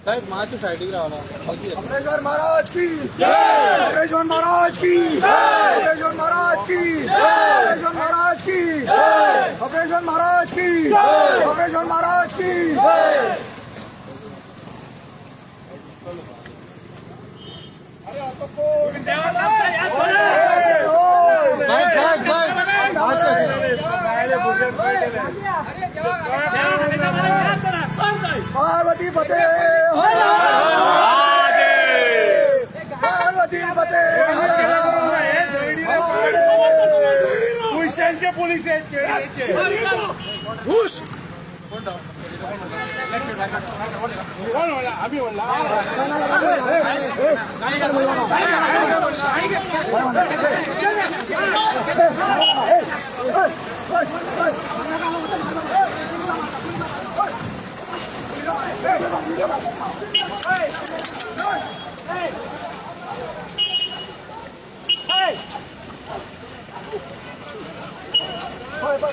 साहेब मातशें सायडीक रावला. अमरेश्वर महाराज की जय! अमरेश्वर महाराज की जय! अमरेश्वर महाराज की जय! अमरेश्वर महाराज की जय! अमरेश्वर महाराज की जय! अमरेश्वर महाराज की जय! साहेब साहेब साहेब मातशें. पार्वती फतेह हर पार्वती फतेह हर पैशांचे पोलीस आहेत चेडीचे. घुस कोण म्हणला? आम्ही म्हणला.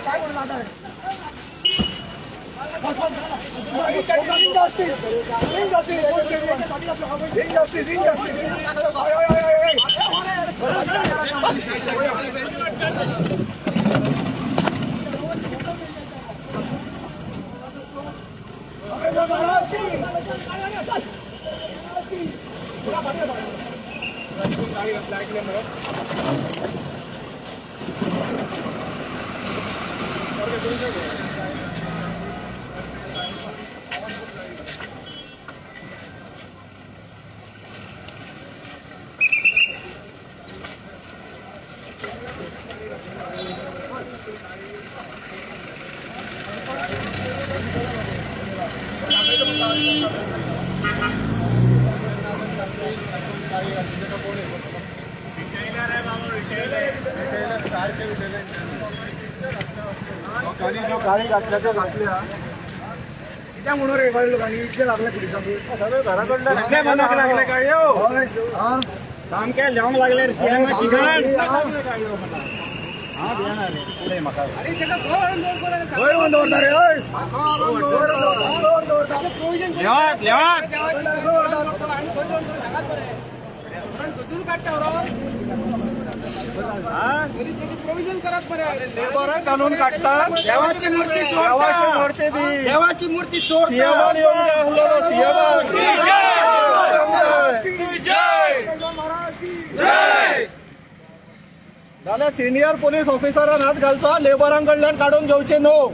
काय म्हणून आता injustice injustice injustice injustice. गाडी घातल्या त्या घातल्या. कित्याक म्हणून रे बाय लोकांनी इतले लागले पुलिसांक? कितले मनाक लागले काय यो? हय हा. सामके लिवंक लागले रे सियांगा चिकन. खंय येवन दवरता रे? हय दवर दवरता. लेवात लेवात. लेबराक घालून काडटात. देवाची मूर्ती देवाची चोरता. मूर्ती ती. देवाची मूर्ती चोरता. सियामान येवंक जाय आसलेलो सियामान. जाल्यार सिनियर पोलीस ऑफिसरान हात घालचो. लेबरां कडल्यान काडून घेवचे न्हू.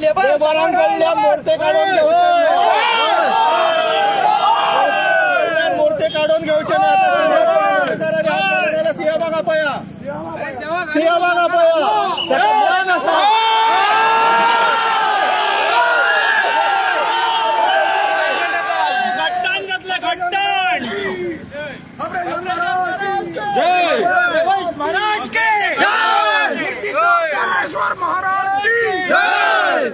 लेबरां कडल्यान मोर्ते काडून घेवचे न्हू. मोर्ते काडून घेवचे ना. आता सिनियर पोलीस ऑफिसरांनी हात घालून जाल्यार सियामाक आपया. सियामाक आपया. ताका मान आसा. घट्टाण जातले घट्टाण. अमरेश्वर महाराज की जय. महाराज के. अमरेश्वर महाराज की जय.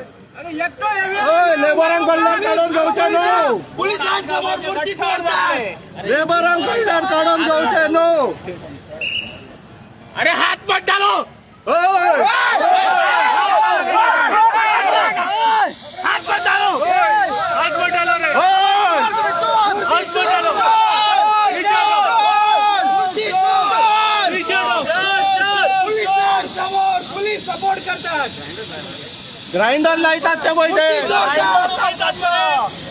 ओय, लेबरां कडल्यान काडून घेवचे न्हू. पोलिसांसमोर मूर्ती चोरताय. लेबरां कडल्यान काडून घेवचे न्हू. अरे हात मत डालो. ओय. हात मत डालो. हात मत डालो रे. ओय. हात मत डालो. नीचे लो. पोलिसांसमोर पोलीस सपोर्ट करतात. ग्राइंडर लायतात ते पळय ते.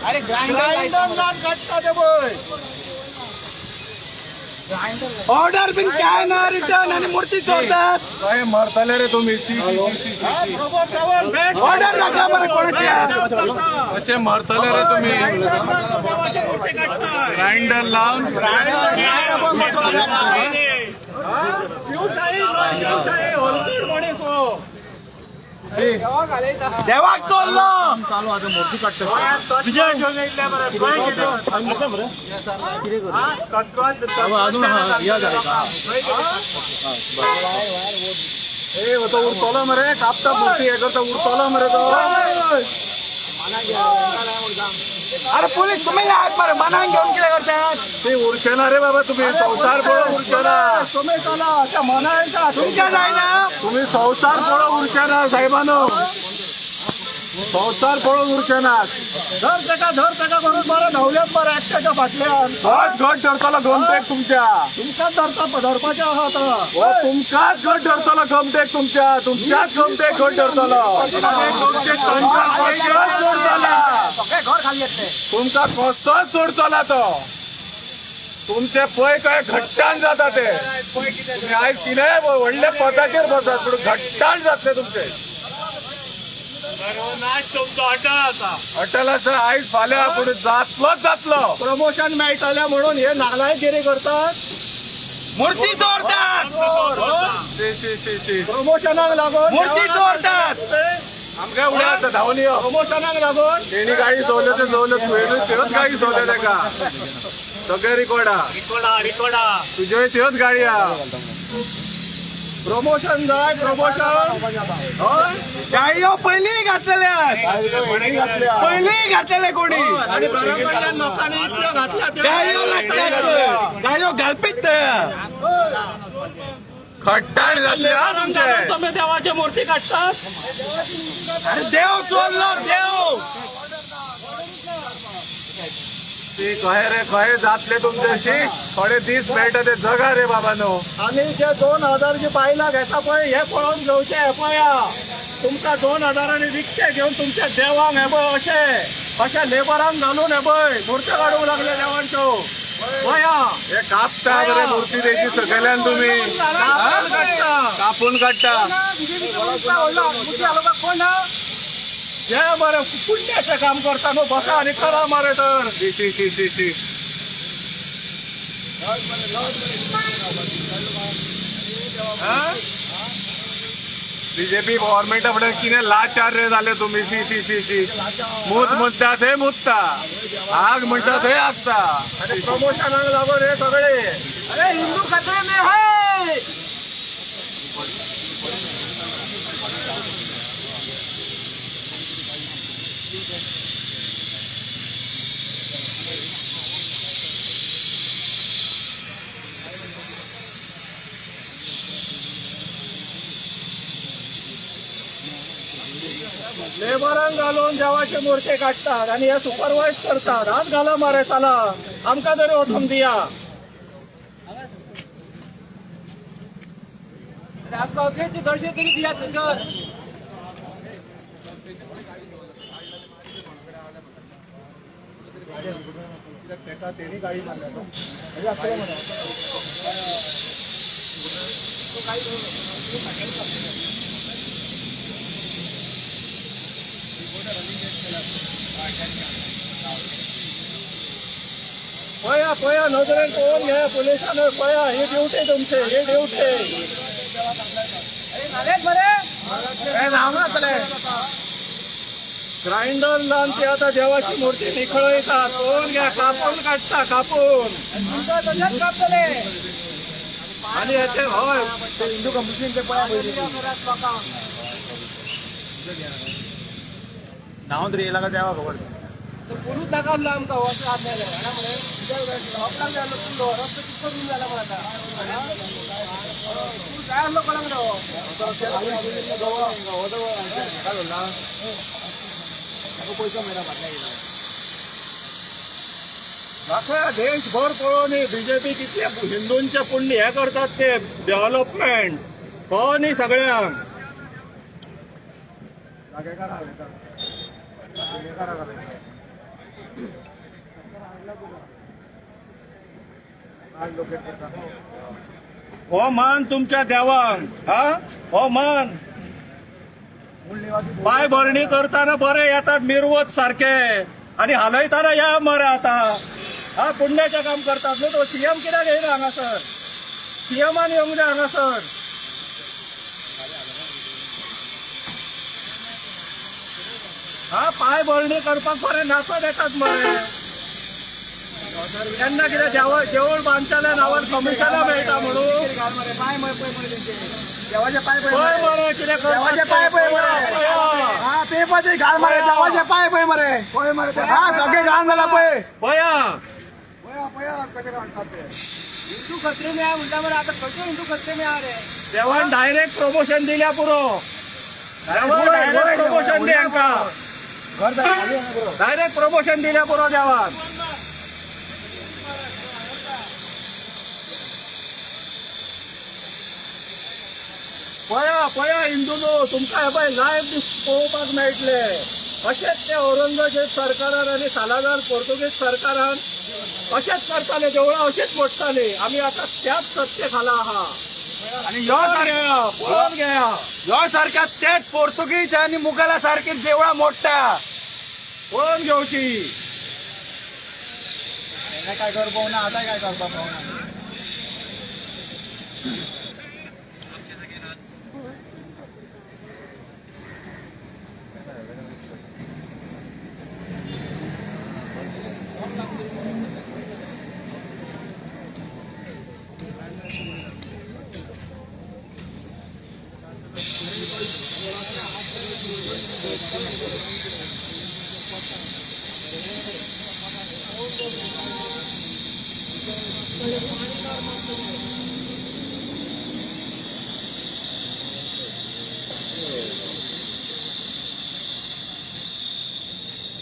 अरे ग्राइंडर लावन काडटा ते पळय. ऑर्डर बिन काय ना रिटर्न आणि मूर्ती चोरतात. काय मरतले रे तुम्ही? सी सी सी सी सी. ऑर्डर राखा बरं कोणाच्या. कसे मरतले रे तुम्ही ग्राइंडर लावून? शिवशाही न्हय, शिवशाही हलकट मनीस हो. देवाक चोरलो. ए तो उरतलो मरे. कापता मूर्ती हे करता उरतलो मरे तो. अरे पोलीस तुम्ही आहात बरं मनान घेऊन कितें करतात? ते उरचे ना रे बाबा. तुम्ही संवसार पळोवंक उरचे ना. तुम्ही चला त्या मनायचा. तुमच्या जायना. तुम्ही संवसार पळोवंक उरचे ना साहेबानो. संवसार पळोवंक उरचे ना. धर ताका, धर ताका करून बरो. गावल्यात मरे एकट्याच्या फाटल्यान. घट घट धरतलो गमतेक तुमच्या. तुमकांच धरता, धरपाचें आहा आतां. हो, तुमकांच घट धरतलो गमतेक तुमच्या, तुमच्याच गमतेक घट धरतलो. तुमचे सोडतला, तुमकां कसोच सोडतला तो. तुमचे पय काय घट्टान जाता ते. तुम्ही आयज कितें व्हडल्या पदाचेर बसात, पूण घट्टान जातले तुमचे. तुमचो अटल आसा. अटल आसा आयज फाल्यां, पूण जातलोच जातलो. प्रमोशन मेळटलें म्हणून हे नालायकगिरी करतात. मूर्ती चोरतात. शी शी शी शी. प्रमोशनाक लागून मूर्ती चोरतात. आमकां उड्या आतां धांवून यो. प्रमोशनाक लागून तेणी गाडी सोडल्यो ते सोडल्यो, तुवें त्योच गाडी सोडल्या तेका. सगळे रिकॉर्ड हा. रिकोडा रिकोडा. तुज्योय त्योच गाडी हा. प्रमोशन जाय, प्रमोशन. हय. गाडयो पयलीं घातलेल्या, पयलीं घातलेले कोणी. आनी घरा कडल्यान लोकांनी इतल्यो घातल्या त्यो. गाडयो लागतात, गाडयो घालपीच तयार. खट्टाण जातले हा तुमचे. तुमी देवाची मूर्ती काडटात. अरे देव चोरलो देव. ती कहे रे कहे जातले तुमच्याशी. थोडे दीस मेळटा ते जगा रे बाबा न्हू. आनी जे 2000 जी बायलां घेता पळय, हे पळोवन घेवचे. हे पळया, तुमकां 2000 विकते घेवन तुमच्या देवांक हे पळय अशे अशे लेबरांक घालून हे पळय मूर्त्यो काडूंक लागले देवांच्यो. पळया. हे कापता रे मूर्ती तेची सकयल्यान तुमी. कापून काडटा. कापून काडटा. हे मरे पुण्याचें काम करता न्हू, बसा आनी करा मरे तर. शी शी शी शी शी. बीजेपी गव्हर्मेंटा फुडें कितें लाचार रे जाले तुमी. शी शी शी शी. मूत म्हणटा थंय मुतता, आग म्हणटा थंय आगता. आनी प्रमोशनाक लागून हे सगळे. अरे हिंदू खतरे में है. लेबरांक घालून देवाचे मूर्ती काडटात आनी हे सुपरवायज करतात. हात घाला मरे, चला आमकां तरी वचूंक दिया. दर्शन तरी दियात सर. पळया पळया, नदरेन पळोवन घे पुलिसांनी. पळया, ही ड्युटी तुमची, ही ड्युटी. ग्रायंडर लावन ती आतां देवाची मूर्ती निखळयतात. पळोवन घ्या, कापून काडटा, कापून. आनी हेचे हय हिंदू कंपनी ते पळया पयलीं. धांवन तरी येयला काय देवा खबर. पुरूच दाखवला आमकां हो असो हात जालो. जाणा मरे रस्तो कितको रूम जाला मरे आतां. काय आहलो कोणाक रे हो. दाखया देशभर पळोवन बीजेपी कितले हिंदूंचे पुण्य हे करतात ते डेव्हलपमेंट पळोवन न्ही सगळ्यांक. हो मान तुमच्या देवांक. हा हो मान. पाय भरणी करताना बरे येतात मिरवत सारखे आनी हालयताना या मरे आतां. हा पुण्याचें काम करतात न्हू. तो सीएम कित्याक येयना हांगासर? सीएमान येवंक जाय हांगासर. हा पाय भरणी करपाक बरे नाचत येतात मरे. केन्ना कितें देवळ देवूळ बांदतल्या नांवान कमिशनां मेळटा म्हणून. पाय मरे पळय मरे तेंचे. देवाचे पाय पळय पळय मरे. मरे कितें करतात देवाचे पाय पळय मरे. पळया. हा ते पण घाल मरे, देवाचे पाय पळय मरे. पळय मरे ते. हा सगळे घाण जाला पळय. पळया. पळया पळया कशे काडटात ते. हिंदू खतरे में आहे म्हणटा मरे आतां खंयचे हिंदू खतरे में आहा रे. देवान डायरेक्ट प्रमोशन दिल्या पुरो. देवान डायरेक्ट प्रमोशन दी हांकां. घर जाय खाली आहा पुरो. डायरेक्ट प्रमोशन दिल्या पुरो देवान. पळया पळया हिंदूनो, तुमकां हे पळय लायव्ह पळोवपाक मेळटले. अशेंच ते औरंगजेब सरकारान आनी सालादार पोर्तुगीज सरकारान अशेंच करताले, देवळां अशेंच मोडटाले. आमी आतां त्याच सत्ते खाला आहा. आणि ह्यो पळोवन घेया, पळोवन घेया. ह्यो सारख्या तेच पोर्तुगीज आणि मुघला सारखी देवळां मोडटा. पळोवन घेवची. काय करपाक ना आतां, काय करपाक पावना.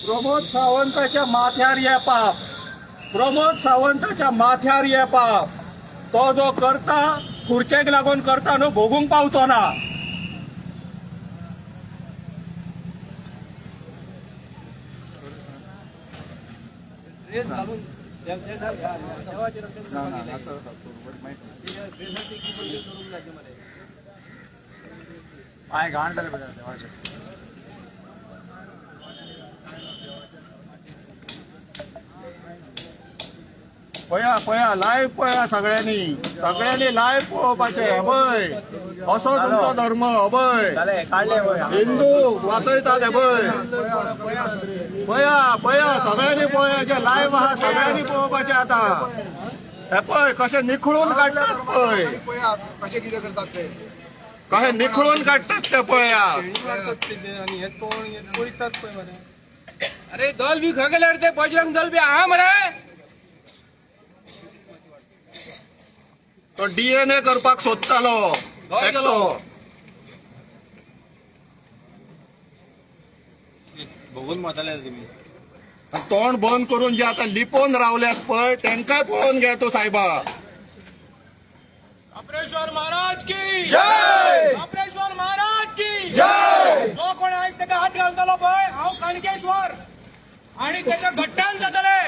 प्रमोद सावंताच्या माथ्यार हे पाप, प्रमोद सावंताच्या माथ्यार हे पाप. तो जो करता खुर्चेक लागून करता न्हू, भोगूंक पावचो ना. ड्रेस घालून देवाचे रक्षण करपाक गेले. ड्रेसाची किंमत करूंक जाय मरे. पांय घाण जाले पळय देवाचे. पळया पळया लायव्ह पळया, सगळ्यांनी सगळ्यांनी लायव्ह पळोवपाचें. हें पळय असो तुमचो धर्म. अभय हिंदू वाचयतात. हे पळय, पळया पळया, सगळ्यांनी पळया. जे लायव्ह आहा सगळ्यांनी पळोवपाचें आतां. हे पळय कशें निखळून काडटात पळय, पळया कशें कितें करतात ते. कशें निखळून काडटात ते पळया. अरे दल बी खंय गेले रे ते? बजरंग दल बी आहा मरे. तो डीएनए करपाक सोदतालो हय गेलो. एकटो. बघून मताले तुम्ही. आनी तोंड बंद करून जे आतां लिपोवन रावल्यात पळय, तेंकाय पळोवन घे तूं सायबा. कपरेश्वर महाराज की जय! कपरेश्वर महाराज की जय! जो कोण आयज ताका हात घालतलो पळय, हांव कणकेश्वर आणि त्याच्या घट्टान जातले.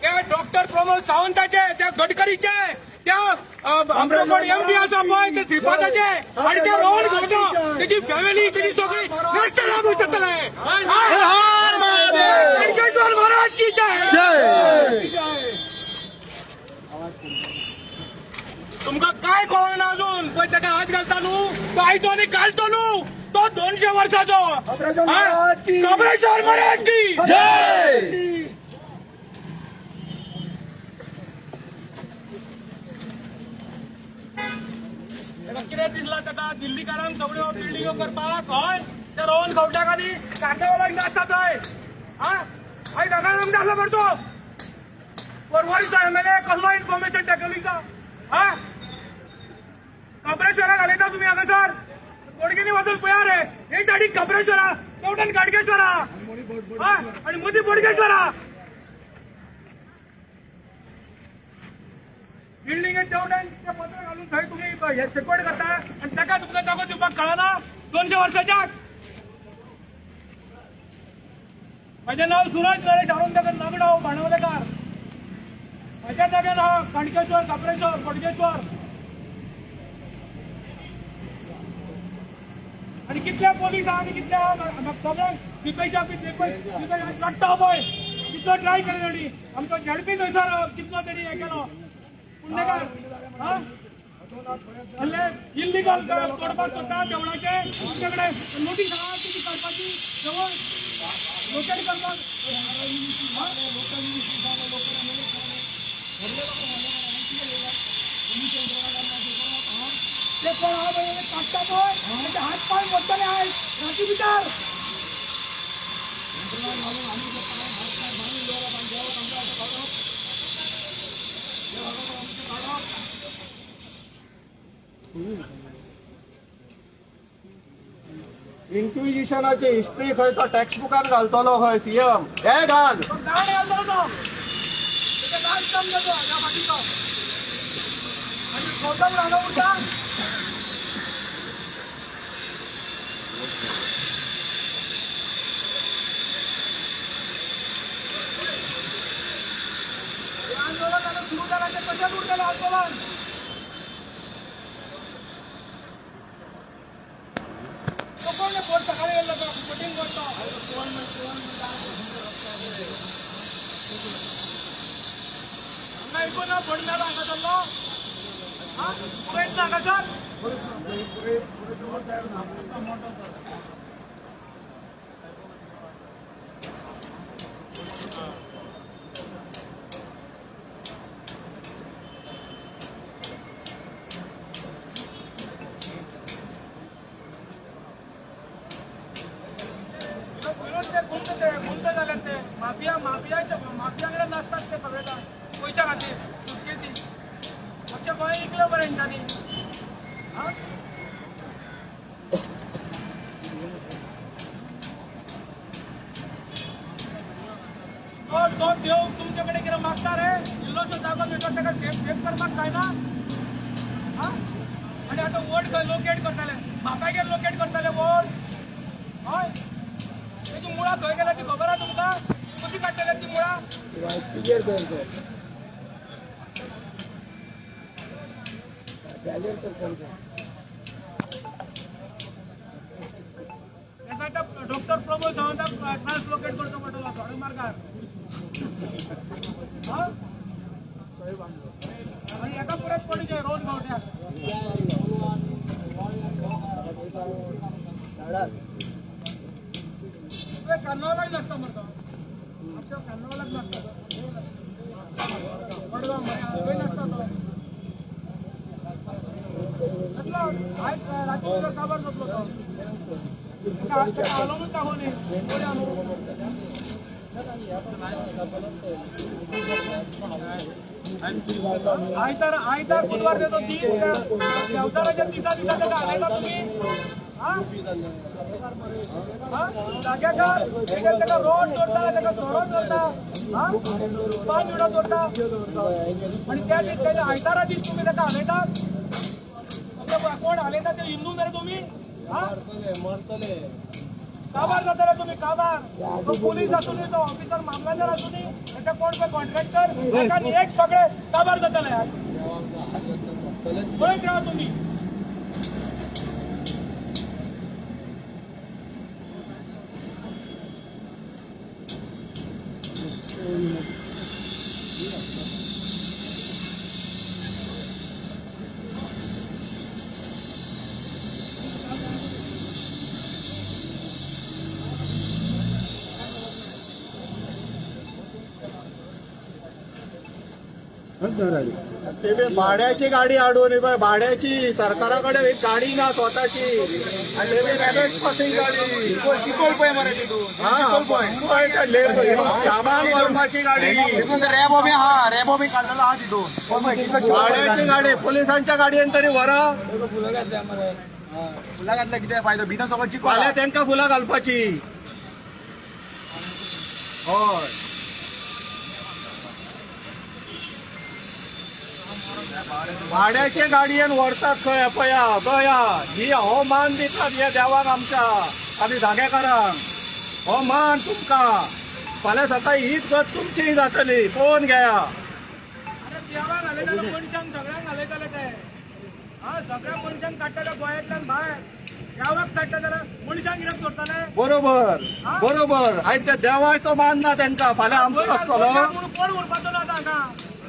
ते डॉक्टर प्रमोद सावंताचे, त्या गडकरीचे, त्या आमचो कोण एमपी आसा पळय ते श्रीपादाचे आणि ते रोहन खंवटो, तेजी फॅमिली, तेजी सगळी रस्ते लांब जातले. कणकेश्वर महाराज की जय! तुमकां काय कळना अजून? पळय ताका हात घालता न्हू तो, आयचो आनी घालतो न्हू तो 200 वर्साचो. कपरेश्वर महाराज की कपरेश्वर महाराज की जय! ताका कितें दिसलां ताका दिल्लीकारांक सगळ्यो बिल्डिंगो करपाक? हय, ते रोहन खंवट्याक आनी कार्नावालाक नाचता थंय. हा, आयज हांगा जमता आसलो मरे तो पर्वरीचो एमएलए, कसलो इन्फॉर्मेशन टेक्नॉलॉजीचो. हा, कपरेश्वरा घालयता तुमी हांगासर. बोडगिनी वचून पळया रे, हे सायडीक कपरेश्वरा, तेवटेन गाडगेश्वरा, हा, आनी मदीं बोडगेश्वरा. बिल्डिंगेत तेवटेन ते पत्र घालून थंय तुमी हे सेक्युअर करता आनी ताका तुमकां जागो दिवपाक कळना 200 वर्साच्याक. म्हजें नांव सुरज नरेश आरोंदेकर, नागडाव बाणावलेकार. म्हज्या जाग्यार आहा कणकेश्वर, कपरेश्वर, बोडगेश्वर. आनी कितले पोलीस आहा आनी कितले आहा सगळ्यांक दीपेशा बी रडटा पळय कितलो ट्राय केलो तेणी. आमचो झेडपी थंयसर कितलो तेणी हें केलो पूण ताका इल्लिगल तोडपाक सोदता देवळाचे. तुमचे कडेन नोटीस आहा ती काडपाची, देवळ लोकेट करपाक. ते कोण आहा पळय ते काडटा पळय, तेचे हात पांय मोडटले आयज राती भितर. इन्क्विजिशनाची हिस्ट्री खंय तो टेक्स्ट बुकान घालतलो खंय सीएम, हे घाल. तो गाड घालतलो तो, तेचे गाड कम जातो ह्या फाटीचो आनी गौतम राणा उरता. हे आंदोलन आता सुरू झालं ते कशात उरलेलं आंदोलन? तो कोण रे? कोण सकाळी येयल्लो तो कटिंग करतो. हांगा आयकून ना फट मेलो हांगा जाल्लो. हा पुरयत ना हांगासर. विरोध ते गुंड, ते गुंड जाल्यात ते माफिया, माफियाचे माफिया कडेन नाचतात ते सगळे जाण पयशा खातीर सुटकेसी. आमच्या गोंय इकलें बरें हेंच्यांनी. आं, तो तो देव तुमचे कडेन कितें मागता रे? इल्लोसो जागो मेळटलो ताका सेफ सेफ करपाक जायना? आं, आनी आतां वोट खंय लोकेट करतले? बापायगेर लोकेट करतले वोट? हय, तेजी मुळां खंय गेल्या ती खबर आहा तुमकां? कशी काडटले ती मुळां? ताका आतां डॉक्टर प्रमोद सावंताक ट्रान्सलोकेट करचो पडटलो थोडे मार्गार. आं, आनी हेका परत पडचें रोहन गावड्याक. तुवें कार्नावालाक नासता मरे तो. आमच्या कार्नावालाक नासता तो. मडगांव मरे खंय नासता तो. जातलो आयज राती तुजो काबार जातलो तो. ताका ताका हालोवनूच दाखोवनी पळोवया न्हू. आयतार आयतार बुधवार तो दीस देवचाराच्या दिसा दिसा ताका हालयता तुमी. आं, जाग्याकार ताका रोड दवरता, ताका सोरो दवरता, आं, पांच विडो दवरता आनी त्या दीस तेच्या आयतारा दीस तुमी ताका हालयतात. कोण हालयता ते हिंदू मरे तुमी? आं, काबार जातले तुमी काबार. तो पोलीस आसूनी, तो ऑफिसर मामलादार आसूनी, ताका कोण पळय कॉन्ट्रॅक्टर ताका न्ही एक सगळे काबार जातले. पळयत रावा तुमी. ते बी भाड्याची गाडी हाडून, ही पळय भाड्याची. सरकारा कडेन एक गाडी ना स्वताची आनी ते बी रॅबेट पासिंग गाडी. चिकोल पळय मरे तितून. हा, पळय ते सामान व्हरपाची गाडी. तितून रेबो बी आहा, रेबो बी काडलेलो आहा तितून. भाड्याची गाडी पोलिसांच्या गाडयेन तरी व्हरा. फुलां घातल्या मरे, फुलां घातल्या कितें फायदो? भितर सगळो चिकोल. फाल्यां तेंकां फुलां घालपाची. हय, भाड्याचे गाडयेन व्हरतात खंय. पया पया ही हो मान दितात हे देवाक आमच्या आनी जागेकारांक. हो मान तुमकां फाल्यां सकाळी हीच गत तुमची जातली, पळोवन घेया. अरे देवाक घालयताले मनशांक, सगळ्यांक घालयताले ते. हा, सगळ्या मनशांक काडटाले गोंयांतल्यान भायर. देवाक काडटा जाल्यार मनशांक कित्याक दवरताले? बरोबर बरोबर. आयज त्या देवाचो मान ना तेंकां, फाल्यां आमचो आसतलो. म्हणून कोण उरपाचो ना आतां हांगा.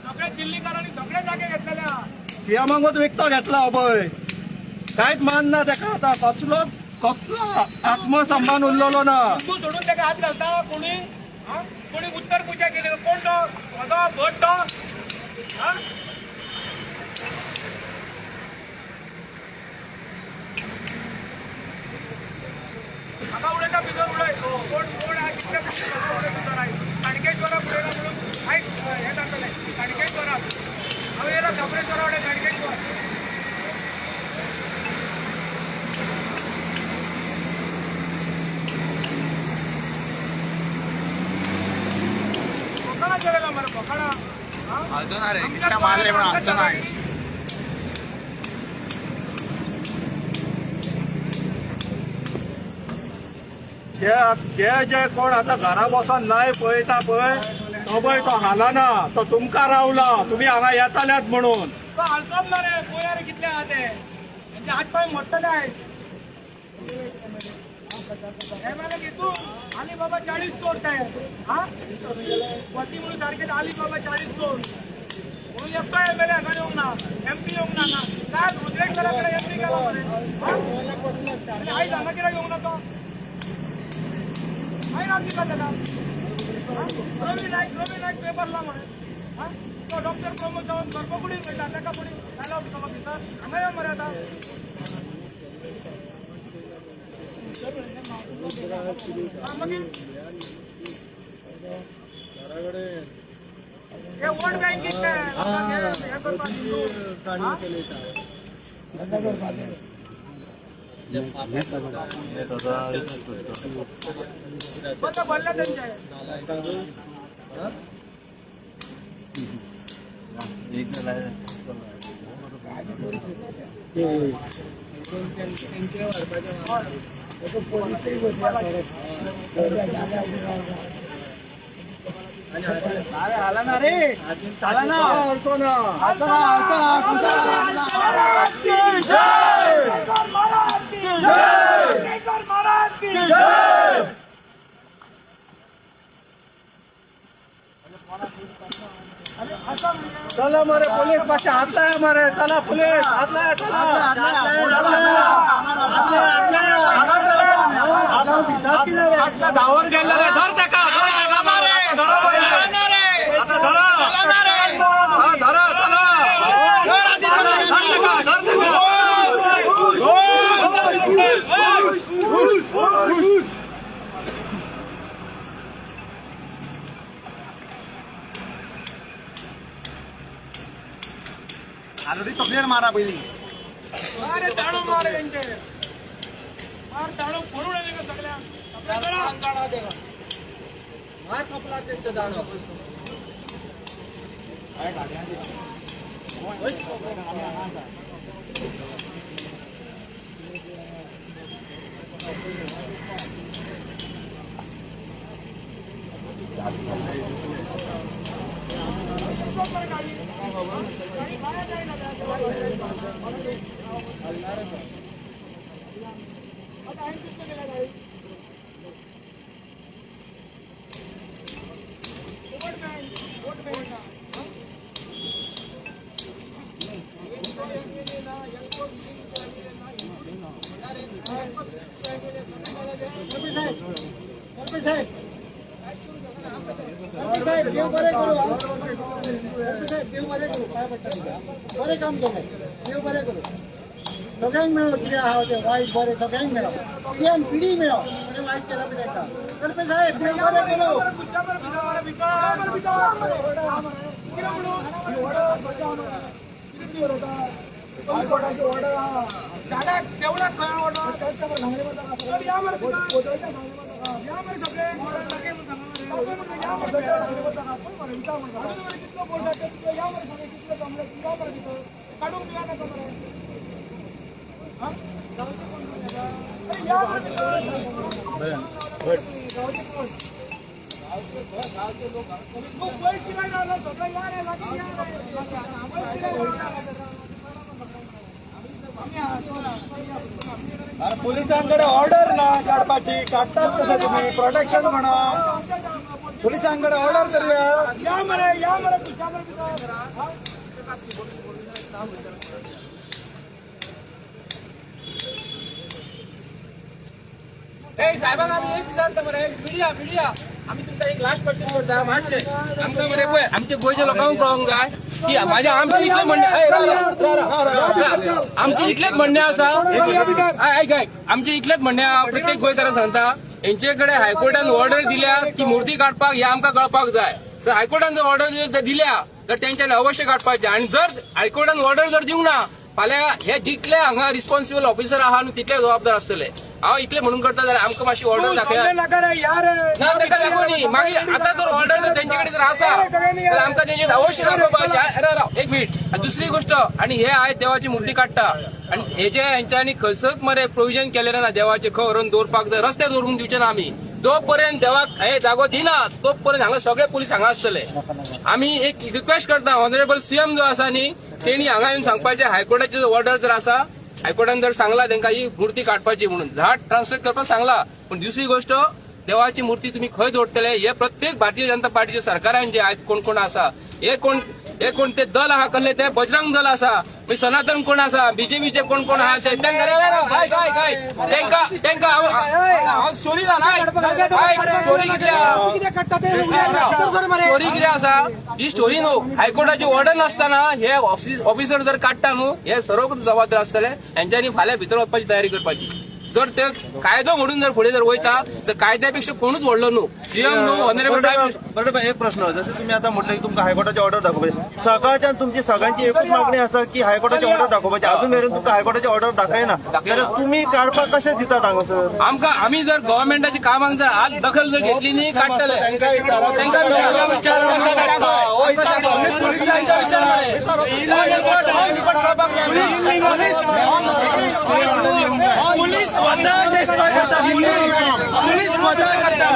सगळे दिल्लीकारांनी सगळे जागे घेतलेले आहा. सीएमांकूच विकतो घेतला अभय. कांयच मान ना तेका आतां. कसलो कसलो आत्मसन्मान उरलेलो ना. हिंदू सोडून ताका हात घालता कोणी? हा, कोणी उत्तर पूजा केली? कोण तो सदो भट तो? हा, हांगा उडयता भितर उडय. कोण कोण आहा कितले उडय भितर. आयज खाणकेश्वराक उडयला म्हणून आयज हें जातलें खाणकेश्वराक. हांव येयला खापरेश्वरा वडेन खाणकेश्वर. बोकाडा केलेला मरे बोकाडा. हालचो ना रे, निश्ठा मारले पण हालचो ना. जे जे जे कोण आतां घरा बसोन लायव पळयता पळय, तो पळय, तो हालना, तो तुमकां रावला, तुमी हांगा येताल्यात म्हणून. तो हालचोच ना रे. पळया रे कितले आहा ते, तेंचे हात पांय मोडटले आयज. हे मरे तू आली बाबा 40 चोर ते. हा, वती म्हणून सारखे आली बाबा 40 चोर म्हणून एकटो एमएलए हांगा येवंक ना, एमपी येवंक ना. ना काय रुद्रेश्वरा कडेन एमपी गेला मरे. हा? आनी आयज हांगा कित्याक येवंक ना तो? काय नाव दिता ताका? हा? रवी नायक, रवी नायक पेपरला मरे. हा? तो डॉक्टर प्रमोद सावंत गर्भकुडीत वयता, ताका कोणी अलावड केलो भितर? हांगा यो मरे आतां. हा, मागीर हे वोट बँक कितले लोकांक हे करपाक हिंदू. हा? बंद भरले तेंचे. हालतो ना. चला मरे पोलीस, मातशे हात लाया मरे. चला पोलीस, हात लाया. चला चला. धावर गेलेला धर ताका, धर ताका मरे. धरा मरे. आता धरा. हा, धरा. चला धर ताका, धर ताका. अरे दाणो मार त्यांचे, मार दाणो फोडून आले का सगळ्या. मार खपला त्यांचं दाणो. आता हांवें कितले केल्या गाडी? Vote bank, vote bank. साहेब, देव बरे करू हा. साहेब, देव बरे करू. काय पडटा तुका? बरें काम केलें, देव बरें करू. सगळ्यांक मेळो कितें आहा तें वायट बरें सगळ्यांक मेळो, पिढ्यान पिढी मेळो. कोणें वायट केलां बी ताका. करपे साहेब, देव बरें करूं. भितर भितर कितें म्हणून झाडाक देवळाक खंय ऑर्डर? या मरे भितर, या मरे सगळे. या मरे, कितलो बोर्ड आसा तितलो. या मरे सगळे, कितलो जमले. या मरे भितर, काडूंक दिया नाका मरे. हा? अरे या मरे भितर. गांवचे कोण? खूप पयस कित्याक रावला? सगळे या रे, लागीं या रे. पयस कित्याक रावला? अरे पोलिसांकडे ऑर्डर ना काढपाची, काढतात कशे तुम्ही? प्रोटेक्शन म्हणा, पोलिसांकडे ऑर्डर तरी आहे. या मरे, या मरे, तुझ्या मरे भितर. हा? साहेबांक आमी एक विचारता मरे, मिडिया, मिडिया, आमी तुमकां एक लास्ट क्वेश्चन करता मातशें. आमकां मरे पळय, आमच्या गोंयच्या लोकांक कळोंक जाय की माझ्या आमचें इतलें म्हणणें, ए, राव, राव, राव, राव, राव. आमचें इतलेंच म्हणणें आसा. आयक आयक, आमचें इतलेंच म्हणणें आहा. प्रत्येक गोंयकारान सांगता, हेंचे कडेन हायकोर्टान ऑर्डर दिल्या की मूर्ती काडपाक, हें आमकां कळपाक जाय. जर हायकोर्टान जर ऑर्डर दिल्या तर तेंच्यांनी अवश्य काडपाचें, आनी जर हायकोर्टान ऑर्डर जर दिवंक ना फाल्यां हे जितले हांगा रिस्पॉन्सिबल ऑफिसर आहा न्हू तितले जबाबदार आसतले. हांव इतले म्हणून करता जाल्यार आमकां मातशी ऑर्डर दाखया. नाका रे यार. ना, ताका दाखोव न्ही. मागीर आतां जर ऑर्डर जर तेंचे कडेन जर आसा जाल्यार आमकां तेंचे अवश्य दाखोवपाक. अरे राव एक मिनिट. आनी दुसरी गोश्ट, आनी हे आयज देवाची मूर्ती काडटा आनी हेजे हेंच्यांनी खंयसर मरे प्रोविजन केलेलें ना. देवाचे खंय व्हरून दवरपाक जाय, रस्त्यार दवरूंक दिवचे ना आमी. जो पर्यंत देवाक हे जागो दिना तो पर्यंत हांगा सगळे पुलीस हांगा आसतले. आमी एक रिक्वेस्ट करता, ऑनरेबल सीएम जो आसा न्ही, तेणी हांगा येवन सांगपाचें, हायकोर्टाची ऑर्डर जर आसा, हायकोर्टान जर सांगला तांकां ही मूर्ती काडपाची म्हणून, झाड ट्रान्सलेट करपाक सांगला. पूण दुसरी गोश्ट, देवाची मूर्ती तुम्ही खंय दवरतले हे प्रत्येक भारतीय जनता पार्टीचे सरकारान जे आयज कोण कोण आसा, हे कोण ते दल आहा कसले, ते बजरंग दल आसा, मागीर सनातन कोण आसा, बीजेपीचे कोण कोण आहा अशे, तांकां आयक आयक आयक, तांकां हांव स्टोरी जाणा. आयक, स्टोरी कितें आहा, स्टोरी कितें आसा, ही स्टोरी न्हू. हायकोर्टाची ऑर्डर नासतना हे ऑफिसर जर काडटा न्हू, हे सर्व जबाबदार आसतले. हेंच्यांनी फाल्यां भितर वचपाची तयारी करपाची. जर ते कायदो म्हणून जर फुडें जर वयता तर कायद्या पेक्षा कोणूच व्हडलो न्हू, सीएम न्हू, ऑनरेबल प्रायम मिनिस्टर. बरोबर. एक प्रश्न, जसं तुम्ही आता म्हटलं की तुमकां हायकोर्टाची ऑर्डर दाखोवपाची, सकाळच्यान तुमची सगळ्यांची एकूच मागणी आसा की हायकोर्टाची ऑर्डर दाखोवपाची. अजून मेरेन तुमकां हायकोर्टाची ऑर्डर दाखयना, जाल्यार तुमी काडपाक कशें दितात हांगासर? आमकां आमी जर गव्हर्मेंटाच्या कामाक जर आज दखल जर घेतली न्ही, काडटले. तांकां विचार, तांकां विचार मरे. रिपोर्ट कळपाक जाय. पुलीस स्वतः डिस्ट्रॉय करता. पुलीस स्वतः करता.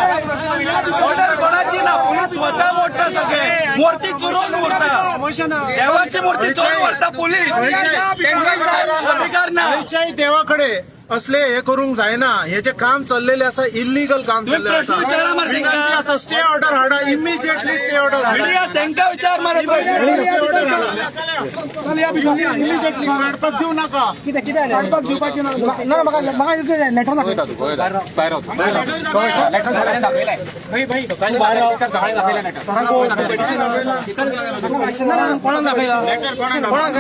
ऑर्डर कोणाची ना, पुलीस स्वतः मोडटा. सगळे मूर्ती चोरून व्हरता, देवाची मूर्ती चोरून व्हरता पुलीस. अधिकार ना. खंयच्याय देवाकडे असले हे करूंक जायना. हे जे काम चल्लेले आसा, इल्लीगल काम तुम्ही चल्लेले प्रश्न आसा. विचारा मरे विनंती तेंका. आसा, स्टे ऑर्डर हाडा, इमिजिएटली स्टे ऑर्डर हाडा. मिडिया, तेंका विचार मरे प्रश्न. स्टे ऑर्डर हाडा इमिजिएटली, काडपाक दिवं नाका. ना, म्हाका म्हाका लेटर दाखय. कोणाक दाखयला? कोणाक?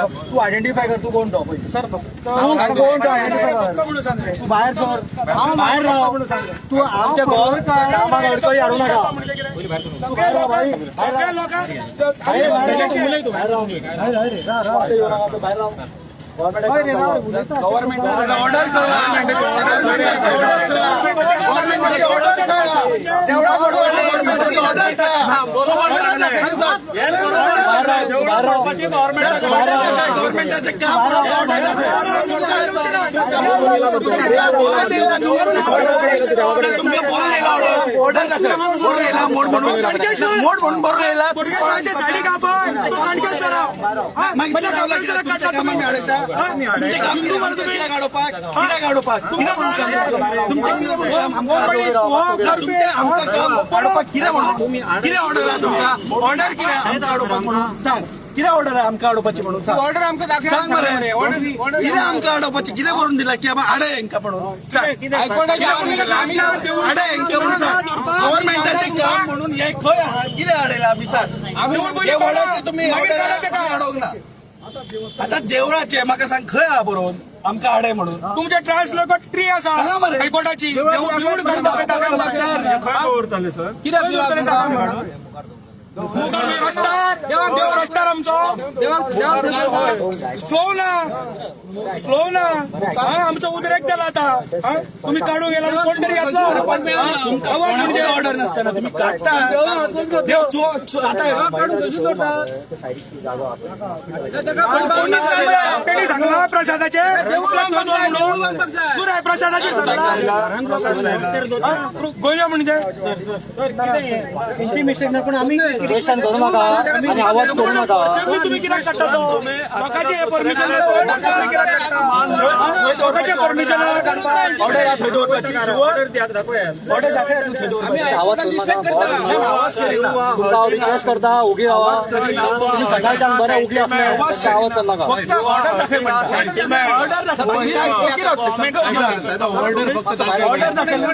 तू आयडेंटिफाय कर, तू कोण तो. सर, तू कोण तो आयडेंटिफाय कर. तू भायर सर, भायर राव. तू आमच्या कामाक अडचणी हाडू नाका. सगळे लोक, सगळे लोक. भायर राव, येऊ नाका तू, भायर राव. गव्हर्नमेंट ऑर्डर गव्हर्नमेंटाचे काम. तुमकां बरोवन येयला ऑर्डर, बरोवन येयला मोड म्हणून, मोड म्हणून बरोवन येयला. सायडीक आपण तू कणकेश्वरा, मागीर कणकेश्वराक काडटा तुमी. हिंदू मरे तुमी. काडोवपाक कित्याक काडोवपाक? आमकां कितें म्हणून, कितें ऑर्डर आहा तुमकां? ऑर्डर कितें आमकां हाडोवपाक म्हणून सांग. कितें ऑर्डर आहा आमकां हाडोवपाची म्हणून सांग. ऑर्डर आमकां दाखय. सांग मरे, कितें आमकां हाडोवपाची, कितें करून दिला की हाडे हेंकां म्हणून सांग. हायकोर्टाची हाडे हेंकां म्हणून सांग. गव्हर्मेंटाचें काम म्हणून हे खंय आहा, कितें हाडयलां आमी सांग. आमी हे वडाचे तुमी हाडोवंक ना. आतां देवळाचे म्हाका सांग, खंय आहा बरोवन आमकां हाडे म्हणून? तुमचे ट्रान्सलेटर ट्री आसा सांगा मरे. हायकोर्टाची देवूळ खंय दवरताले सर? कित्याक? रस्त्यार देव, रस्त्यार आमचो. स्लो ना, स्लो ना. हा, आमचो उद्रेक जाला आता. हा, तुम्ही काढून गेला, कोण तरी येतलो आवाज. म्हणजे ऑर्डर नसताना तुम्ही काडटा देव आतां. त्यांनी सांगला प्रसादाचे पुराय प्रसादाचे सांगला गोंय म्हणजे. टेन्शन करू नका आणि आवाज करू नका. तुम्ही कित्याक काडटा तो? लोकांचे परमिशन, लोकांचे परमिशन. ऑर्डर आहा थंय दवरपाची, ऑर्डर दाखयात थंय दवरपाची. आवाज करू नका. आवाज करिना. तुमकां हांव रिक्वेस्ट करता, उगी रावा. तुम्ही सकाळच्यान बरे उगी असले, आवाज करू नका. फक्त ऑर्डर दाखय म्हणटा, ऑर्डर दाखय. ऑर्डर दाखयल्यार,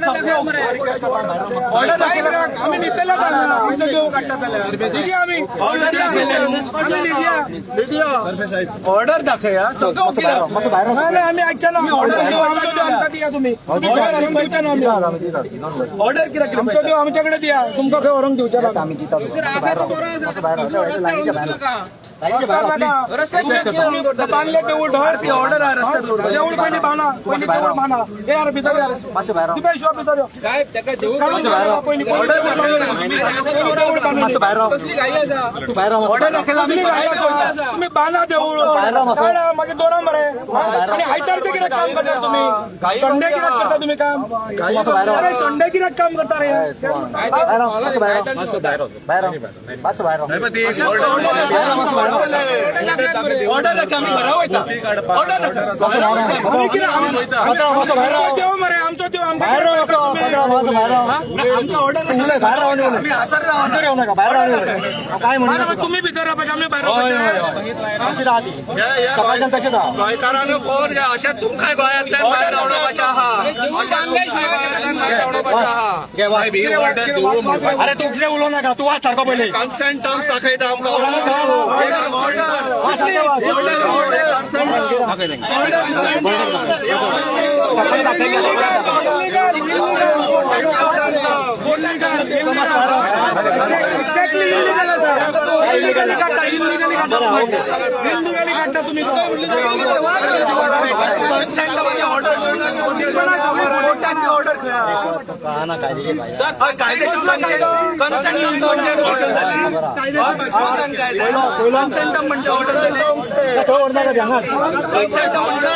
ऑर्डर दाखयल्यार आमी न्हिदतले आमचो देव. काडटा जाल्यार न्हिदया आमी, आमी न्हिदया. ऑर्डर दाखया. ना ना, आमी आयकचे ना. आमचो देव आमचो देव आमकां दिया तुमी, तुमी खंय व्हरोंक दिवचे ना आमी. ऑर्डर कित्याक? आमचो देव आमच्या कडेन दिया, तुमकां खंय व्हरोंक दिवचे ना. आसा तो बरो आसा, रस्त्यार व्हरून नाका. रस्त्यार कित्याक दवरता? बांदले देवूळ धर. ती ऑर्डर आहा रस्त्यार दवरता. देवूळ पयलीं बांदा, पयलीं देवूळ बांदा. हे यार भितर या. दिपेश यो भितर यो. साहेब, ताका देवूळ काडून घे पयलीं, पयलीं देवूळ बांदून, देवूळ बांदून. कसली घाई आसा? ऑर्डर दाखयला आमी, घाई आसा. तुम्ही बांदा देवूळ काडा, मागीर दोरा मरे. आनी आयतारचें कित्याक काम करता तुमी? संडे कित्याक करता तुमी काम? अरे संडे कित्याक काम करता रे? काय ते ऑर्डर दाखय, आमी घरा वयता. ऑर्डर दाखय. आमी कितें आमचो देव मरे, आमचो देव आमकां कित्याक करता तुमी? आमकां ऑर्डर आमी आसर अरे मग तुम्ही भितर रावपाचें, आमी भायर रावपाचें. गोंयकारांनो कोण घे अशें तुमकां गोंयांतल्यान भायर धांवडावपाचें आहा. देवूळ बांदले शिवाय भायर धांवडावपाचें आहा. अरे तू कितें उलोवं नाका, तूं वाच सारको पयलीं. कन्सेंट टर्म्स दाखयता आमकां. एक्झॅक्टली इलिगल आसा. इलिगली काडटा, इलिगली काडटा, इलिगली काडटा तुमी. कोर्टाची ऑर्डर खंय आहा? हय, कायदेशीर कन्सेंट टर्म्स म्हणजे ऑर्डर जाली. हय, कायदो कन्सेंट टर्म म्हणजे ऑर्डर जाली. कन्सेंट टर्म ऑर्डर,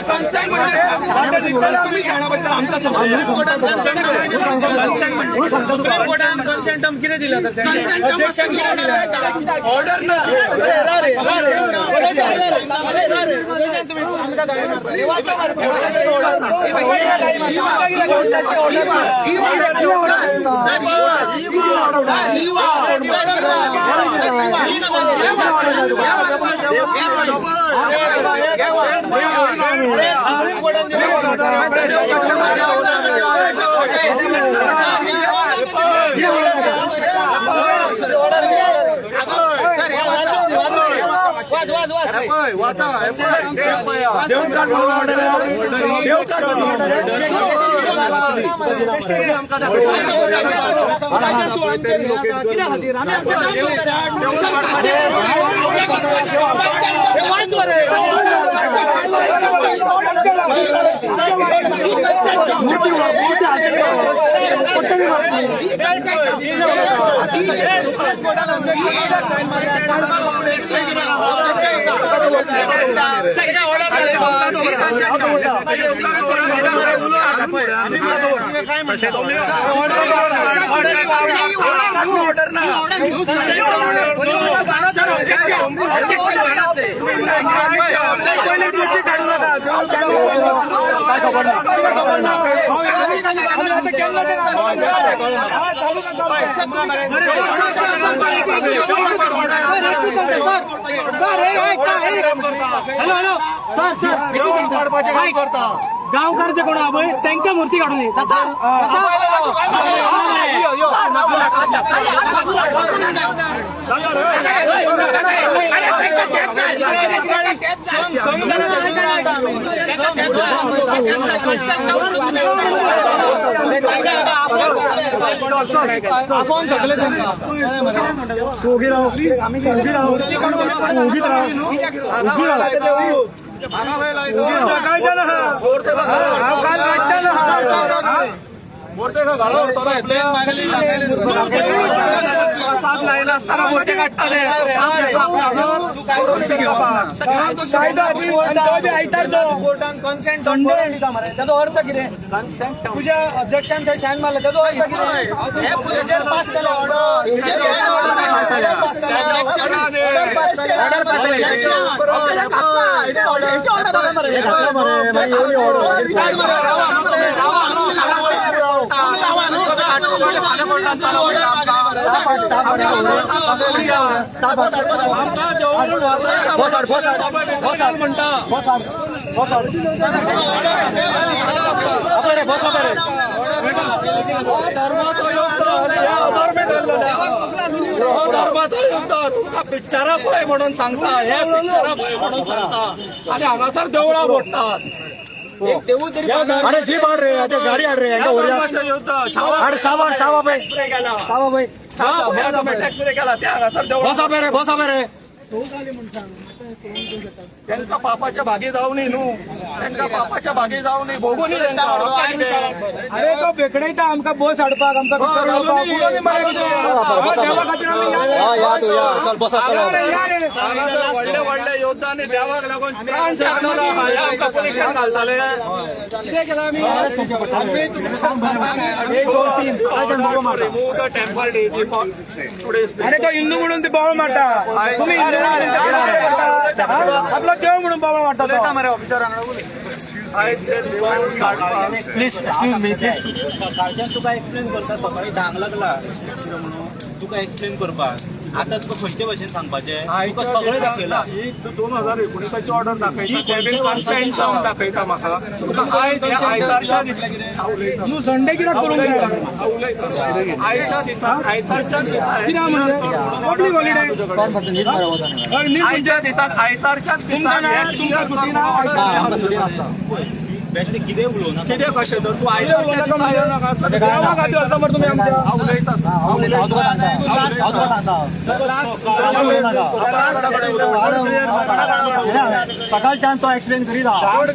कन्सेंट म्हणजे आता निघताना तुम्ही शाणा बसला, आमकां समजता. कन्सेंट म्हणजे कन्सेंट टर्म कितें दिला ऑर्डर ना. वाचा. आमी आतां केन्ना ते चालू गांवकारचे कोण आहा पळय तेंच्या मूर्ती काडून दी. तूं ओगी राव, ओगी राव, ओगीच राव, ओगी राव. कोर्टान कन्सेंट संडे दिता मरे, ताचो अर्थ कितें? तुज्या अध्यक्षान थंय सायन मारला ताचो अर्थ कितें? हेचेर पास जालो ऑर्डर, ऑर्डर पास जालो, ऑर्डर पास जालो, ऑर्डर पास बस बस बस. धर्माचो युद्ध तुमकां पिक्चरां पळय म्हणून सांगता, हे पिक्चरां पळय म्हणून सांगता आनी हांगासर देवळां मोडटात. एक देवूळ तरी अरे जीप हाड रे, आता गाडी हाड रे, हांकां व्हरया. धर्माचो युद्ध. छावा हाड सामान, सावा पळय, एक्सरे केला, सावा पळय. छावा पळय, तुमी एक्सरे केला ते हांगासर देवळां. बसा पळय रे, बसा पळय रे. तांकां पापाच्या भागी जावनी न्हू, तांकां पापाच्या भागी जावनी, भोगूनी तांकां. आमकां कितें? अरे तो बेकडेयता आमकां बस हाडपाक, आमकां हय, भितर उडोवपाक. घालून उडोवनी मरे कितें? हा, देवा खातीर आमी या रे. या तूं या, चल बसा, या रे, या रे. हांगासर व्हडले व्हडले योद्धांनी देवाक लागून प्राण त्यागलो, हे आमकां पुलिशेन घालताले. कितें केलां आमी? Remove the temple deity for today's. अरे तो हिंदू म्हणून ती बोवाळ मारता, तुम्ही हिंदू म्हणून ते बोवाळ मारता. हा? आपलो देव म्हणून बोवाळ मारता तो. मरे officer. Please excuse me, please. सकाळच्यान तुका एक्सप्लेन करता, सकाळी 10क लागला कितें म्हणून तुका एक्सप्लेन करपाक. आतां तुका खंयचे भाशेन सांगपाचें? तुका सगळें दाखयलां. ही 2019ची ऑर्डर दाखयता, ते कन्सेंट जावन दाखयता म्हाका. तुका आयज ह्या आयतारच्या दिसा न्हू संडे कित्याक करूंक जाय? आयच्या दिसा, आयतारच्या दिसा, कित्याक म्हणजे पब्लीक हॉलिडे. आयच्या दिसाक, आयतारच्याच दिसा. तुमकां ना, तुमकां सुटी ना. आमकां सुटी नासता. बेश्टें कितें उलोवना. कितें कशें तर तूं आयतारच्या दिसा येवन हांगासर देवा खातीर वता मरे तुमी आमच्या. हांव उलयता, हांव हांव उलयता. तुका सांगता, हांव तुका सांगता. सकाळच्यान तो एक्सप्लेन करीत आहा.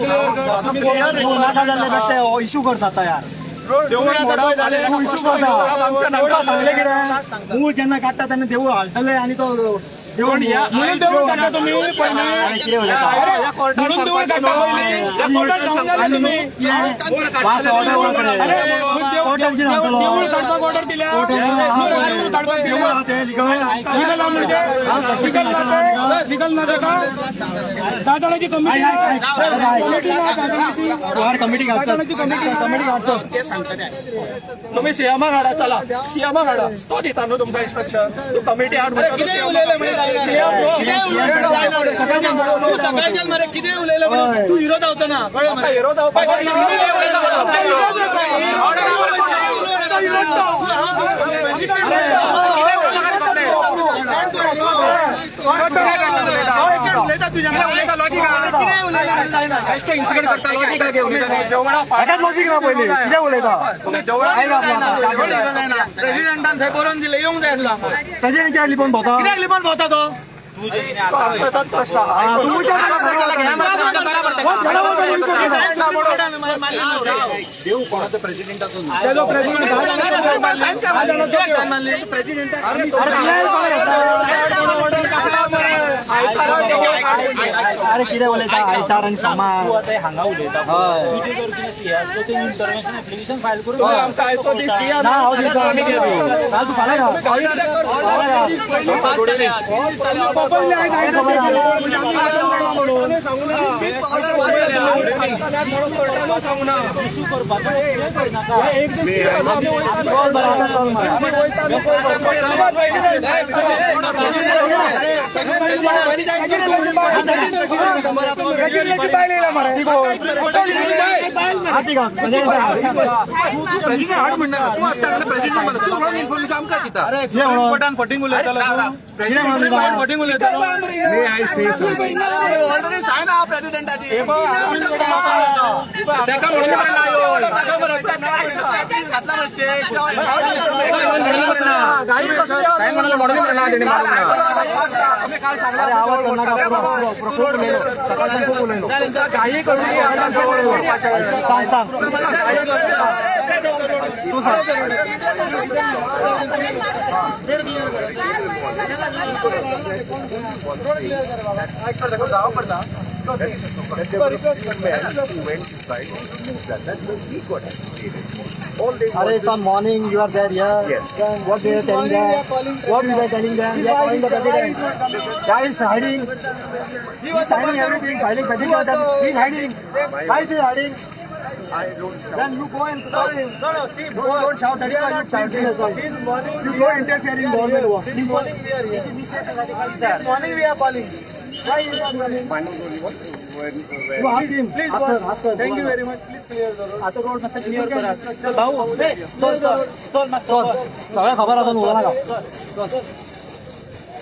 तूं नाका जाल्ले बेश्टे इशू करता तयार. देवूळ मोडप आनी तूं इशू करता. आमच्या तुका सांगलें कितें, मूळ जेन्ना काडटा तेन्ना देवूळ हालतले आनी तो देवूळ म्हणून देवूळ काडटा तुमी पयलीं. अरे कितें उलयता? ह्या कोर्टात म्हणून देवूळ काडटा पयलीं. ह्या कोर्टात सांगूंक जाय तुमी. वाच ऑर्डर वर अरे देवूळ काडपाक ऑर्डर दिल्या, देवूळ काडपाक दिल्या. लिगल ना म्हणजे लिगल ना ते, लिगल ना तेका. 10 जाणांची कमिटी ना, कमिटी ना 10 जाणांची. कमिटी घालतात, जाणांची कमिटी, कमिटी घालतात. तुम्ही सीएमाक हाडा, चला सीएमाक हाडा, तो दिता न्हू तुमकां इन्स्ट्रक्शन. तूं कमिटी हाड म्हणटा. कितें उलयलें म्हणजे जायना. तूं सकाळच्यान मरे कितें उलयलें म्हणून तूं हिरो जावचो ना, कळ्ळें मरे? हिरो जावपाक. उलयता तुज्या. कितें उलयलें? हाकाच लॉजीक ना पयलीं, कितें उलयता? प्रेसिडेंटान थंय बरोवन दिलें, येवंक जाय आसलो हांगा. प्रेसिडेंट कित्याक लिपोवन भोंवता? कित्याक लिपोवन भोंवता तो? तोच प्रश्न आहा. तूं विचार तेजो प्रेसिडेंट 10 जाणांचो. अरे कितें उलयता, आयतार आनी सोमार. तूं आतां हांगा उलयता. हय. तुजें जर कितें सी आसलो तें इंटरव्हेन्शन एप्लिकेशन फायल करून आमकां आयचो दीस दिया. ना, हांव दिता, आमी कितें काल तूं फाल्यां घाल. चल बरें, आतां चल मरे. प्रेसिडेंटाची बायल येयला मरे. हाती घाल. अरे सुप्रीम कोर्टान फटींग उलयतालो तूं. कितें म्हणून दिता? फटींग उलयतालो. अरे आवाज कर नाका, पुरो, पुरो, पुरो, खूब उलयलो. सकाळच्यान खूब उलयलो. सांग, सांग, तूं सांग. Arey, some morning you are there here. Yes. Then what they are telling them? What we were telling them? We are calling the president. Guy is hiding. He is signing everything, filing petition. Then he is hiding. Why is he hiding? I don't shout. Then you go and call him. No, no, see, You don't shout. That is why you shouting. Since morning, You go interfere in government work. since morning we are here. Since morning we are calling. Why you are coming? Final only what? When You ask him. Please, Ask her. Ask her. Thank you very much. Please clear the road. आतां road मातसो clear करात भाऊ. चल चल चल मातसो. चल, सगळें खबर आसा न्हू, उलोवं नाका.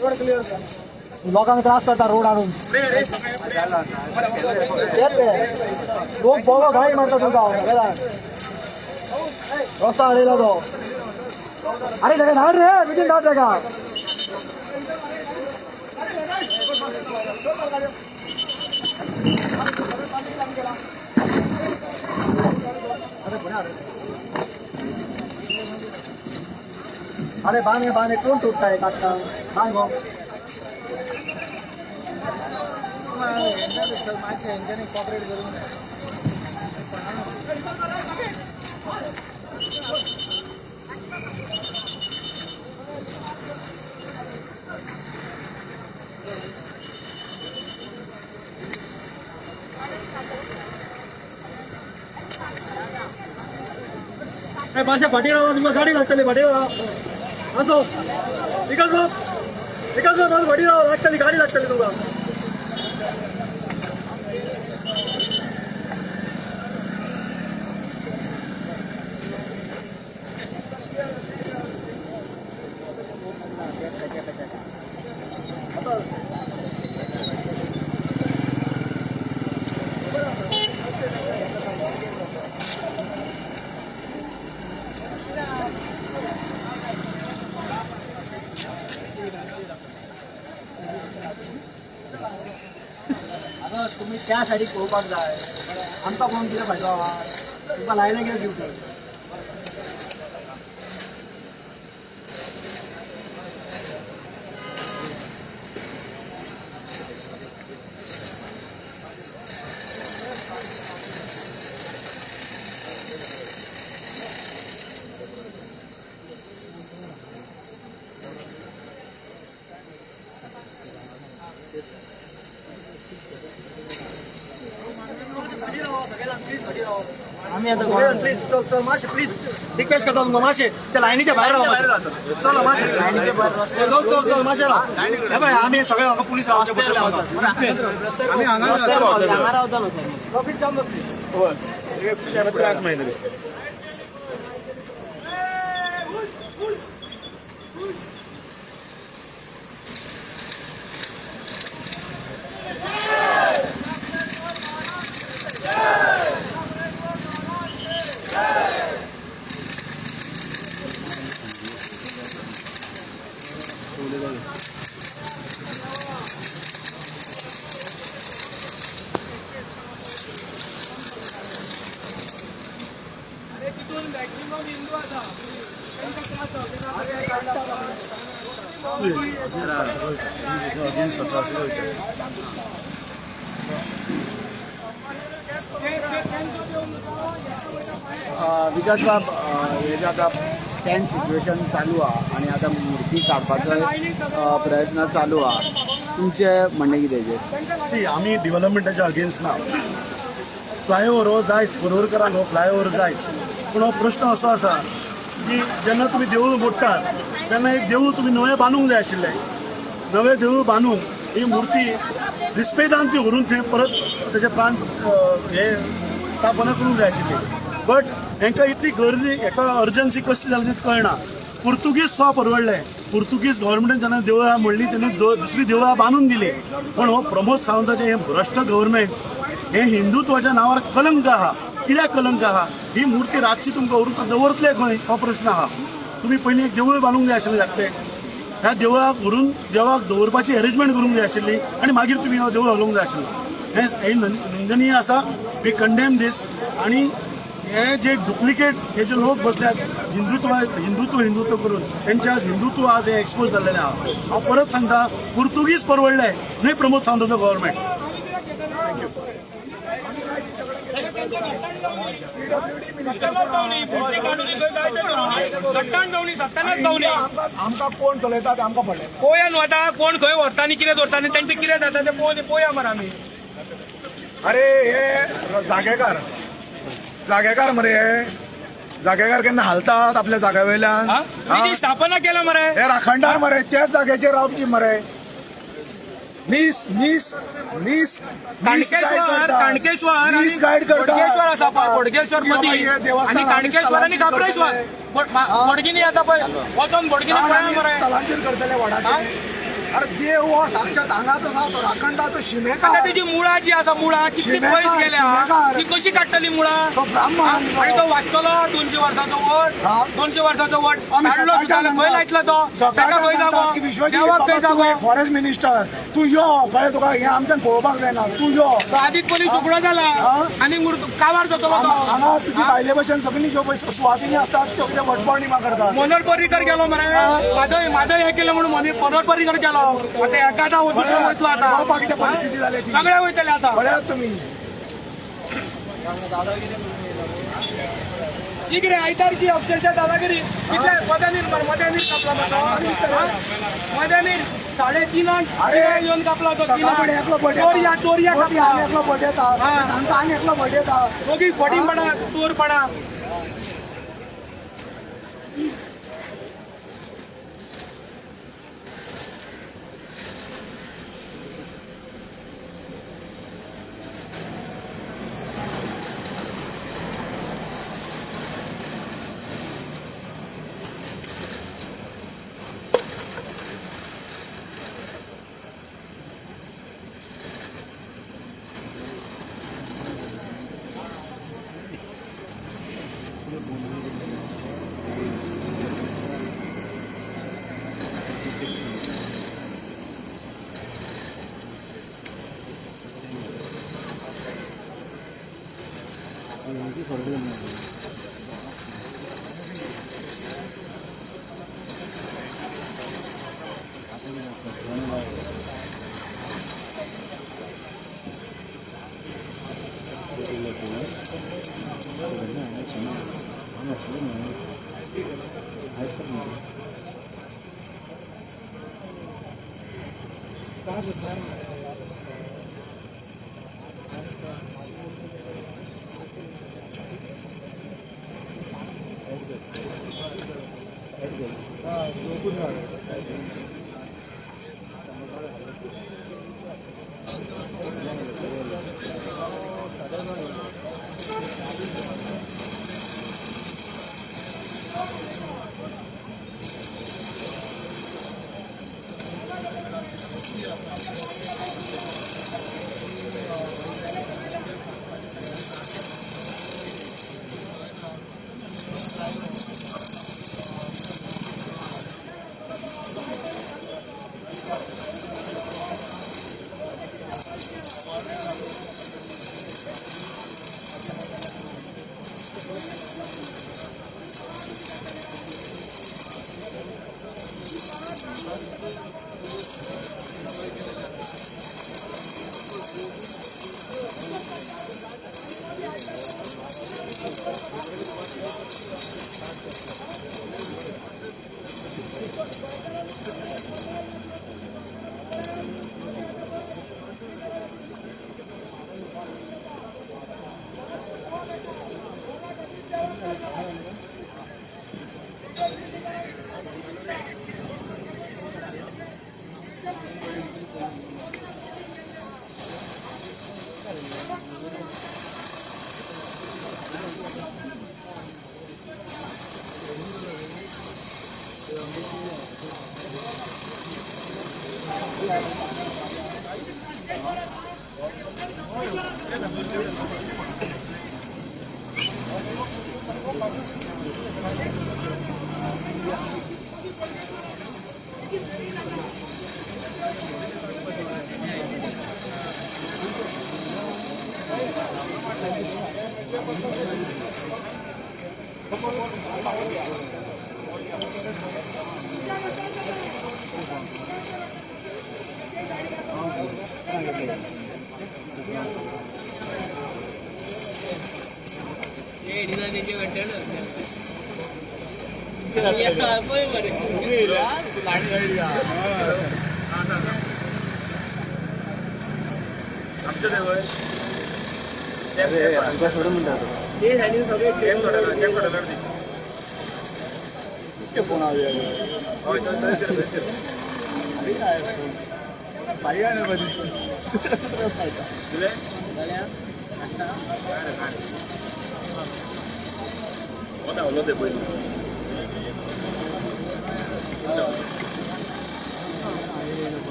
रोड क्लियर कर. लोकांक त्रास करता रोड हाडून. लोक बोगो घाई मारता तुका सगळ्यांक. रस्ता हाडयला तो. अरे ताका धाड रे, बेगीन धाड ताका. अरे बाने बाने कोण तुटताय काडटा बाय गो. कॉपरेट करूंक जाय. मातशें फाटीं रावा, तुमकां गाडी लागतली. फाटीं रावा, असो विकास बाब, विकास बाब फाटीं रावा, लागतली गाडी लागतली तुमकां. तुम्ही त्या सायडीक पळोवपाक जाय. आमकां पळोवन कितें फायदो आहा? तुमकां लायलें कितें ड्युटी? आमी आतां प्लीज मातशें प्लीज रिक्वेस्ट करता तुमकां, मातशें त्या लायनीच्या भायर राव. चला मातशें, चल चल चल मातशें राव. हे पळय आमी सगळे हांगा पुलीस रावचे पडटले आमकां. हांगा रावता न्हू साहेब. ट्राफीक जाम जातली. त्रास मेळटले. विकास बाब, हे जे आतां टेन्स सिच्युएशन चालू आहा आनी आतां मूर्ती काडपाचो प्रयत्न चालू आहा, तुमचें म्हणणें कितें हेजेर? आमी डिवलपमेंटाच्या अगेन्स्ट ना. फ्लायओवर हो जायच, बरोबरकरांक हो फ्लायओवर जायच. पूण हो प्रश्न असो आसा की जेन्ना तुमी देवूळ मोडटात तेन्ना एक देवूळ तुमी नवें बांदूंक जाय आशिल्लें. नवें देवूळ बांदून ही मूर्ती रिस्पेदान ती व्हरून थंय परत तेजे प्राण हे स्थापना करूंक जाय आशिल्ली. बट हेंकां इतली गरजी, हेका अर्जन्सी कसली जाली ती कळना. पुर्तुगीज सो परवडलें. पुर्तुगीज गव्हर्मेंटान जेन्ना देवळां मोडलीं तेन्ना दुसरीं देवळां बांदून दिलीं. पूण हो प्रमोद सावंताचें हें भ्रश्ट गव्हर्मेंट हें हिंदुत्वाच्या नांवार कलंक आहा. कित्याक कलंक आहा? ही मूर्ती रातची तुमकां व्हरून दवरतले खंय हो प्रश्न आहा. तुमी पयलीं एक देवूळ बांदूंक जाय आशिल्लें धाकटें. ह्या देवळाक व्हरून देवाक दवरपाची एरेंजमेंट करूंक जाय आशिल्ली आनी मागीर तुमी हो देवूळ हलोवंक जाय आशिल्लें. हें निंदनीय आसा. We condemn दीस. आनी हे जे डुप्लिकेट हे जे लोक बसल्यात हिंदुत्व हिंदुत्व हिंदुत्व करून तेंचे आज हिंदुत्व आज हे एक्सपोज जाल्लेलें आहा. हांव परत सांगता, पुर्तुगीज परवडले न्हय प्रमोद सावंताचो गव्हर्मेंट. Thank you. आमकां कोण चलयता ते आमकां पडलें. पोया न्हू आतां कोण खंय व्हरता आनी कितें दवरता आनी तेंचें कितें जाता तें पळोवन पोया मरे आमी. अरे हे जागेकार, जागेकार मरे, हे जागेकार केन्ना हालतात आपल्या जाग्या वयल्यान? स्थापना केला मरे हे राखणदार मरे, त्याच जाग्याचेर रावची मरे. मीस मीस मीस काणकेश्वर, काणकेश्वर गायड करता. बोडगेश्वर आसा पळय, बोडगेश्वर मदीं आनी काणकेश्वर आनी खापरेश्वर. बोडगिनी आतां पळय वचोन बोडगिनी पळया मरे. स्थलांतर करतले वडाचे. अरे देव हो साक्षात हांगाच आसा, तो राखणदार, तो शिमेकार. आतां तेजी मुळां जी आसा, मुळां कितली पयस गेल्या, ती कशी काडटली मुळां? तो ब्राह्मण आनी तो वाचतलो 200 वर्साचो वट, 200 वर्साचो वट काडलो जाल्यार खंय लायतलो तो? ताका खंय जागो, देवाक खंय जागो? फॉरेस्ट मिनिस्टर तूं यो, कळ्ळें तुका, हें आमच्यान पळोवपाक जायना, तूं यो. आदीत पयलीं सुकडो जाला आनी कावार जातलो तो. हांगा तुजी बायले भशेन सगळीं ज्यो सुवासिनी आसतात त्यो कितें वटपौर्णिमा करतात. मनोहर पर्रीकर गेलो मरे, म्हादय म्हादय हें केलें म्हणून मनोहर पर्रीकर गेलो. आतां हेका आतां दुसरो वयतलो, आतां कितें परिस्थिती जाल्या ती सगळे वयतले आतां. पळयात तुमी ही कितें आयतारची अक्षरशा दादागिरी. कितले मध्यानीर मध्यानीर कापला तो, मध्यानीर 3:30 येवन कापला तो. चोरया चोरया कापला, एकलो बट येता, सांगता आनी एकलो बट येता, दोगी फटींगपणा, चोरपणा.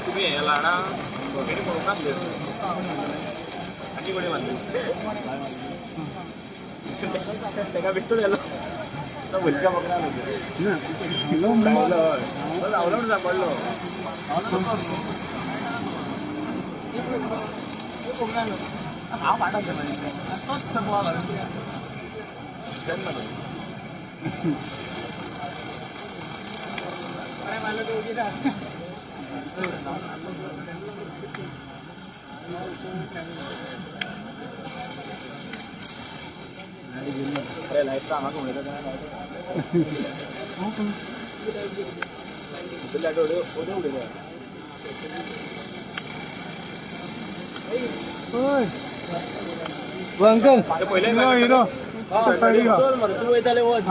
तुम्ही हे लाडा आनी कोणी मारले ताका बेश्टो जालो तो भुलक्या बकरा धांवलो म्हणून सांपडलो. अरे लायट हांगा उडयता उडयता. अंकल हिरो तूं वयताले वच.